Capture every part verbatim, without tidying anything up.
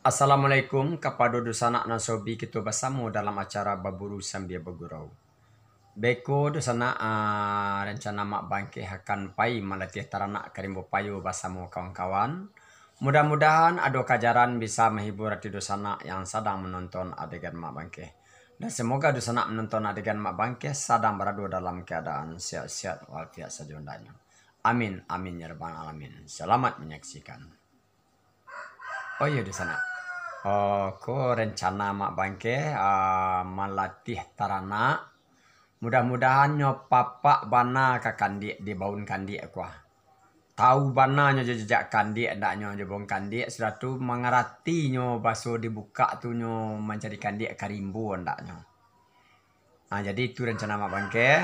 Assalamualaikum kapado dunsanak nan sobi kito basamo dalam acara Baburu Sambia Bagurau. Beko dunsanak, ah, rencana Mak Bangkeh akan pai malatiah taranak ka rimbo payo basamo kawan-kawan. Mudah-mudahan ado kajaran bisa mahibur ati dunsanak yang sadang manonton adegan Mak Bangkeh. Dan semoga dunsanak manonton adegan Mak Bangkeh sadang barado dalam keadaan sehat-sehat walafiat sajo andaknyo. Amin, amin, ya rabbal alamin. Selamat menyaksikan. Oh iyo, dunsanak. Oh, ko rencana Mak Bangkeh, ah, malatiah taranak. Mudah-mudahan nyo papak bana ka kandiak di baun kandiak ko. Tahu bana nyo jo jejak kandiak andaknyo jo baun kandiak, sudah tu mangarati nyo baso dibukak tu nyo mancari kandiak ka rimbo andaknyo. Ah, jadi itu rencana Mak Bangkeh.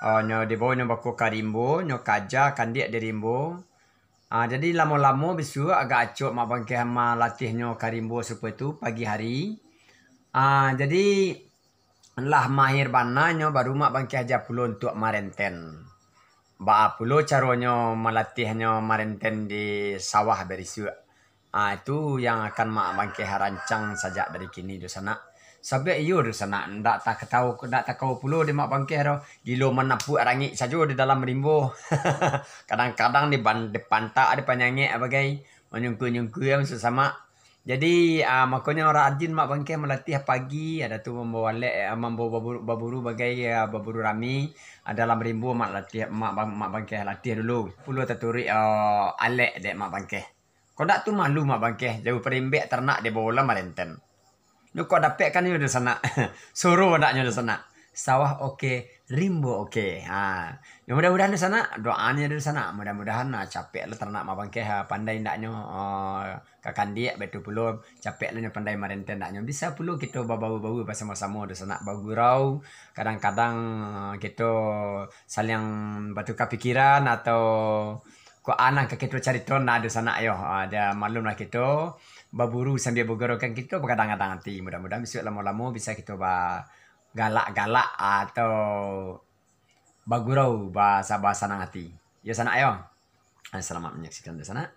Ah, nyo dibao nyo bako ka rimbo, nyo kaja kandiak di rimbo. Ah, jadi lamo-lamo bisuak agak acok Mak Bangkeh malatiahnyo ka rimbo supo tu pagi hari. Ah, jadi lah mahir bana nyo baru Mak Bangkeh aja pulo untuak marenten. Baa pulo caronyo malatiahnyo marenten di sawah barisuak. Ah, itu yang akan Mak Bangkeh rancang sajak dari kini, dunsanak. Sabab iyo, dunsanak, ndak takatau, ndak takau pulo di Mak Bangkeh tu. Gilo manapuak rangik sajo di dalam rimbo. Kadang-kadang di ban-, di pantak, di panyangek bagai, manyungkui-nyungkui masuak samak. Jadi, ah, makonyo rajin Mak Bangkeh malatiah pagi, ada tu mambawa alek, ah, mambawa baburu, baburu bagai, ah, baburu rami, ah, dalam rimbo Mak latiah, Mak Bang-, Mak Bangkeh latiah dulu. Pulo taturuik, ah, alek dek Mak Bangkeh. Kok dak tu malu Mak Bangkeh, jauah parimbek taranak di bawah lah marenten. Nyo kok dapek kan nyo dunsanak. Suruh andaknyo dunsanak. Sawah oke, rimbo oke. Ha. Yo mudah-mudahan dunsanak, doanyo dunsanak. Mudah-mudahan, ha, capek lah taranak Mak Bangkeh, ha, pandai andaknyo, ha, ka kandiak, baitu pulo capek lah nyo pandai marenten andaknyo. Bisa pulo kito babaur-baur basamo-samo dunsanak bagurau. Kadang-kadang, ha, kito saling batukar pikiran atau Kok anang ka kito carito nah dunsanak yo. Ah, dia maklumlah kito baburu sambia bagurau kan kito bagadang-gadang ati. Mudah-mudahan bisuak lamo-lamo bisa kito bagalak-galak atau bagurau basa-, basanang ati. Yo sanak yo. Ah, selamat manyaksikan dunsanak.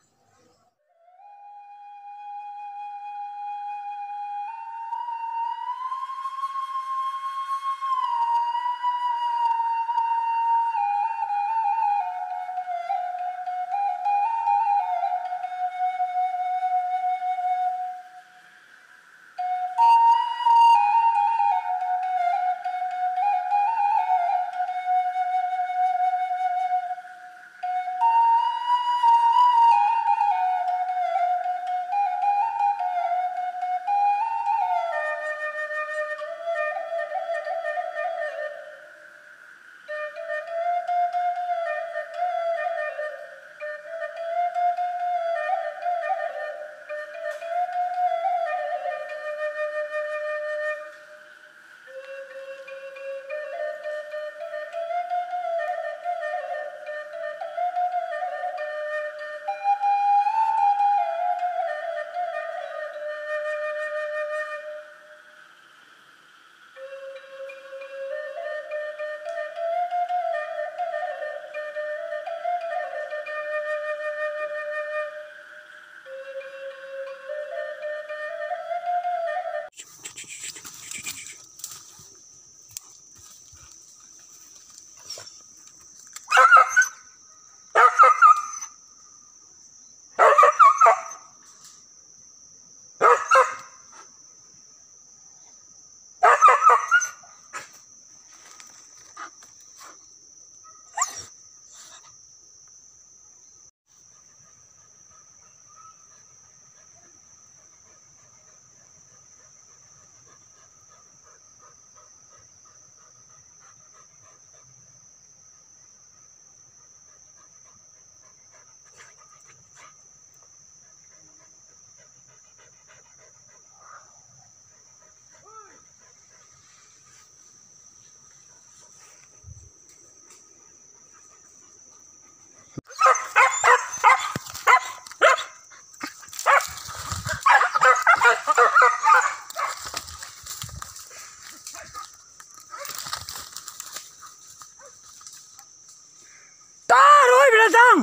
Taruih binatang!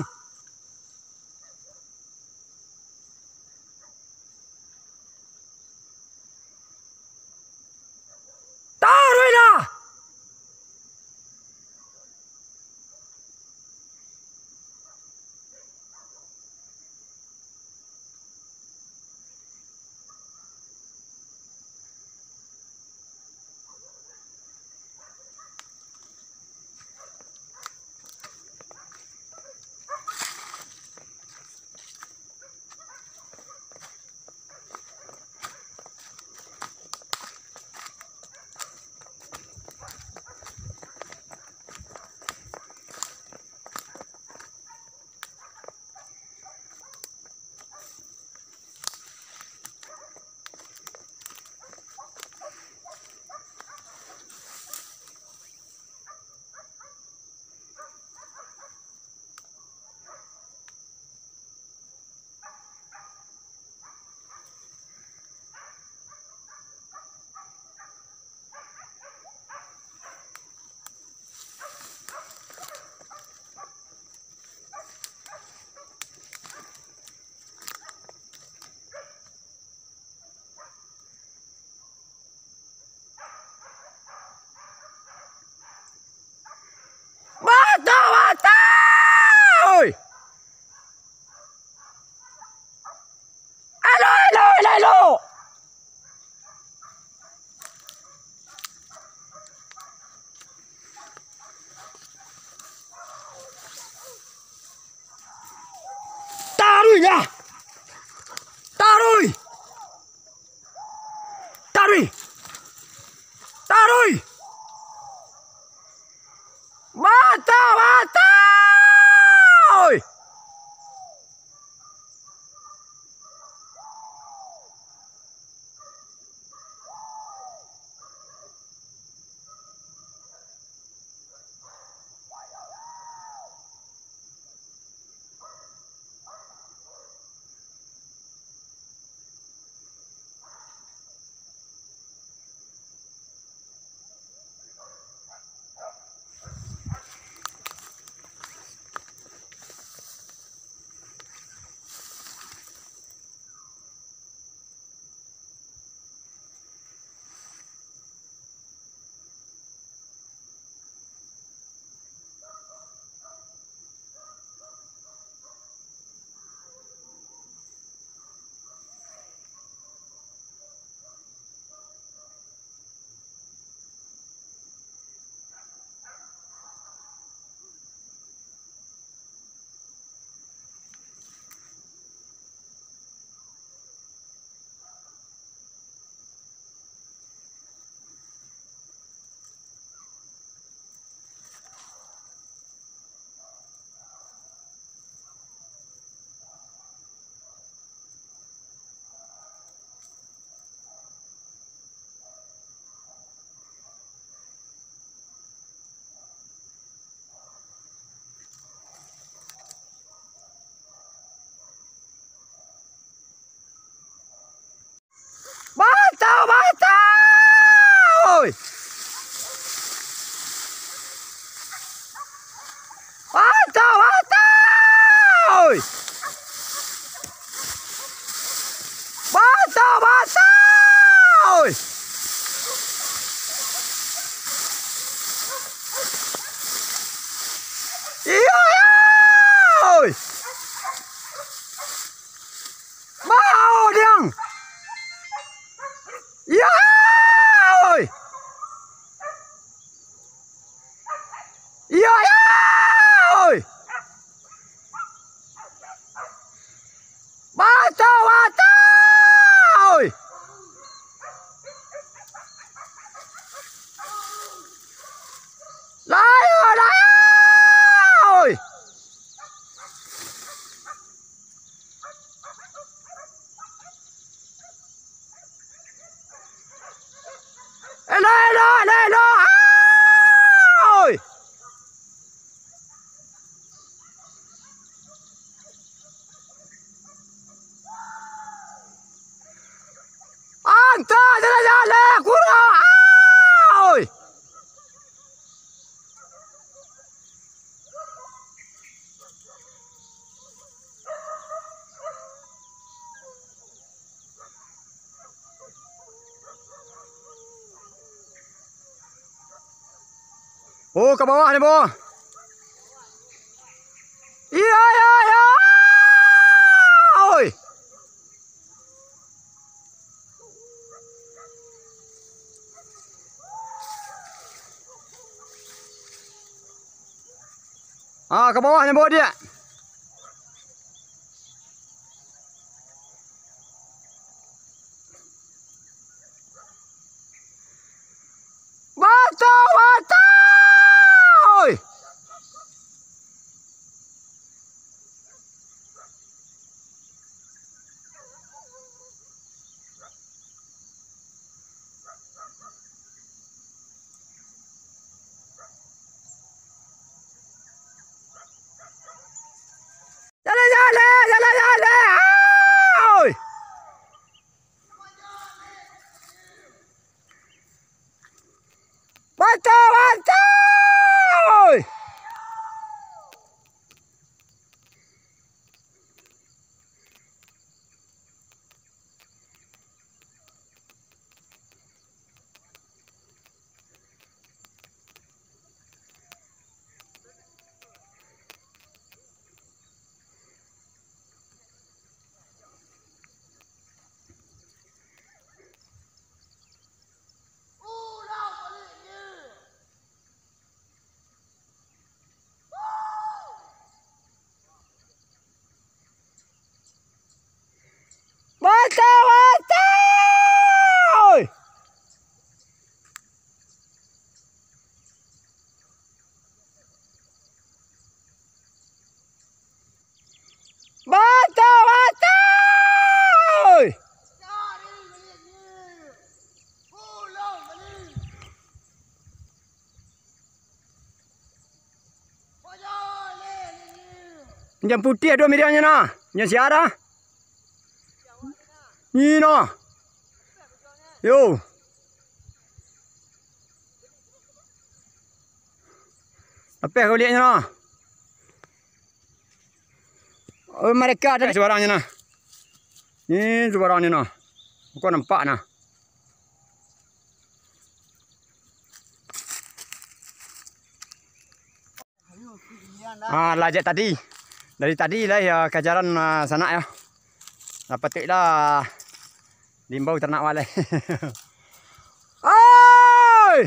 Dah. Taruih. Taruih. Taruih. Mata, mata. Oi. Batua, batua! Oi! Batua, batua! Oi! Batua, batua! Oi! Iyo, iyo! Oi! Bao, Diang! Iyo, oi! Iyo, iyo, oi! Batua, batua, oi! Layo, layo, oi! Elok, elok, elok, elok! Oi! Antah jaleh-jaleh, kuro! Oi! Oh, ka bawah ni, Bo. Iyo, iyo, iyo. Oi. Ah, ka bawah ni, Bo, dia. Batua, batua! Oi! Jaleh, jaleh, jaleh, jaleh! Oi! Batua, batua! Oi! Jan putiah do miriangnyo nah. Jan siara. Ni nah. Yo. Lapeh kuliknyo nah. Oh, mereka ada suaranyo nah. Ni suaranyo nah. Kok nampak nah. Ah, lah jak tadi. Dari tadi lah ya kajaran, ah, sanak ya. Lah patuik lah diimbau taranak wak lai. Oi!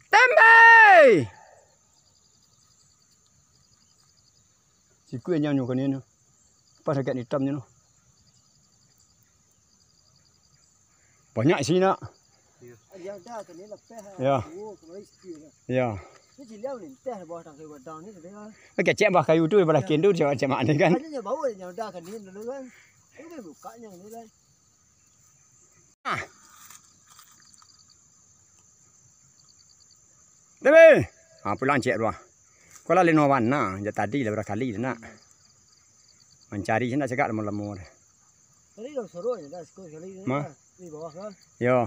Tembe! Sikua anjang nyo kanian nyo. Pas agak itam nyo. Banyak isi nak. Iyo. Yang dah kanian lapeh. Iyo. Oh, kemari sikit lah. Iyo. Ni ciliau ni, teh bawah tangkai badang ni, sudah. Kecek bah kayu tu, balah kin tu, macam, macam mana kan? Hanya nyo bawa yang dah kanian dulu kan. Ini buka yang ni kan. Ah. Debe. Ha, pulang ciek tu ah. Ko lah lino wana, jak tadi lah bara kali tu nak. Mancari sinan cegak lamo-lamo deh. Tadi lah sorok je dah, sekali-sekali je Ma? Dah. Di bawah kan. Yo.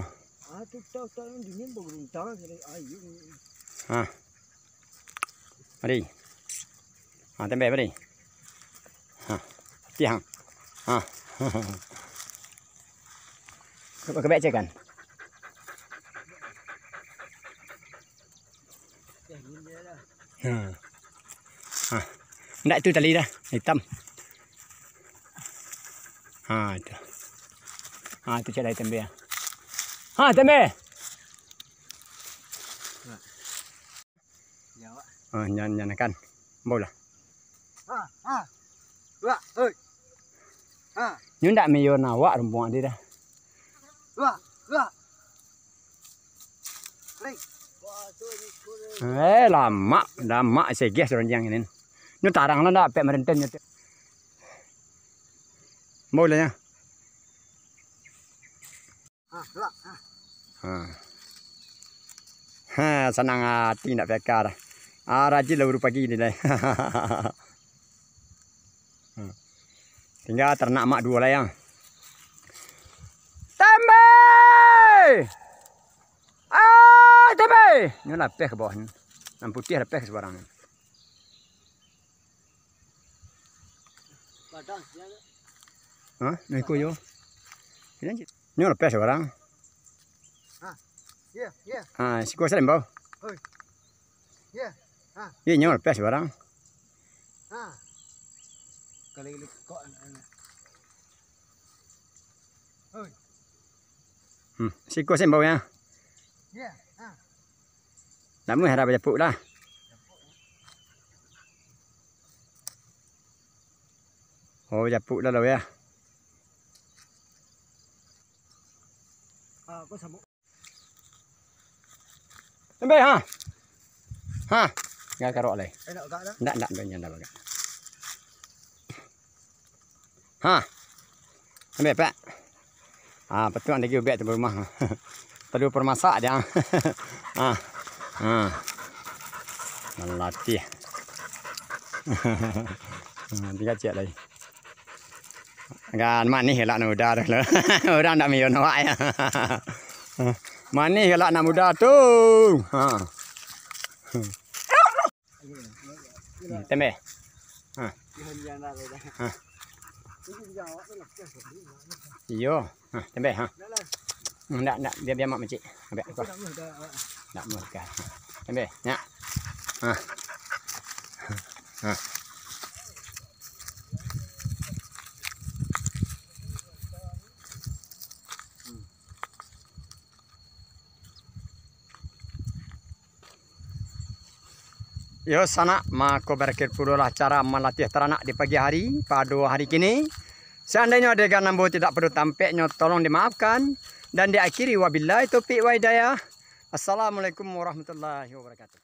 Ah, tu tahu-tahu dingin bergeruntang sekali. Ah, iyo. Ha. Mari. Ha, tembak mari. Ha. Tiang. Ha. Kebek cek kan? Ha. Ha. Ndak tu tali dah, hitam. Ha, itu. Ha, itu cek lai tembe. Ha, tembe. Ha, nyan, nyan akan. Baulah. Ha, ha. Wah, oi. Ha. Nyo ndak mayo nawak rumpuang tadi dah. Wah, wah. Kering. Eh, lamak, lamak seges ranjang ini. Nyo tarang lah ndak pek merenten nyo. Baulah nyo. Ha. Ha, sanang ati ndak peka dah. Ah, rajin lah baru pagi ni lai. Ha. Tingga taranak mak duo lai, ah. Tembe! Ah, tembe! Nyo lapeh ka bawah ni. Nan putiah lapeh ka subarang ni. Ha, nyo iko yo. Nyo lapeh subarang. Ha, iyo, iyo. Ha, siko salimbau. Oi. Iyo. Ha. Iyo, nyo lapeh subarang. Ha. Kali-kali kok. Oi. Hmm, siko salimbau ya. Iyo. Ha. Nak muih harap bajapuk lah. Oh, bajapuk lah lo ya. Ah, kau sambung. Sampai, ha. Ha. Tingga karok lai. Enak gak dah? Ndak, ndak, ndak, ndak bagak. Ha. Sampai, Pak. Ha, patuang lagi ubek tu rumah. Perlu permasak dia. Ha. Ha. Malatih. Ha, tingga ciek lai. Kan manih galak anak muda tu lo. Urang ndak mayo awak ya. Manih galak anak muda tu. Ha. Hmm, tembe. Ha. Ha. Iyo. Ha, tembe, ha. Ndak, ndak, biar, biar mak mecik. Ambil apa? Ndak mudah. Ha. Tembe, nyak. Ha. Ha. Yo, sanak, mako barakhir pulolah cara malatih taranak di pagi hari, pado hari kini. Seandainyo adegan ambo tidak pado tampeknyo, tolong dimaafkan. Dan diakhiri, wabillahi taufik wa hidayah. Assalamualaikum warahmatullahi wabarakatuh.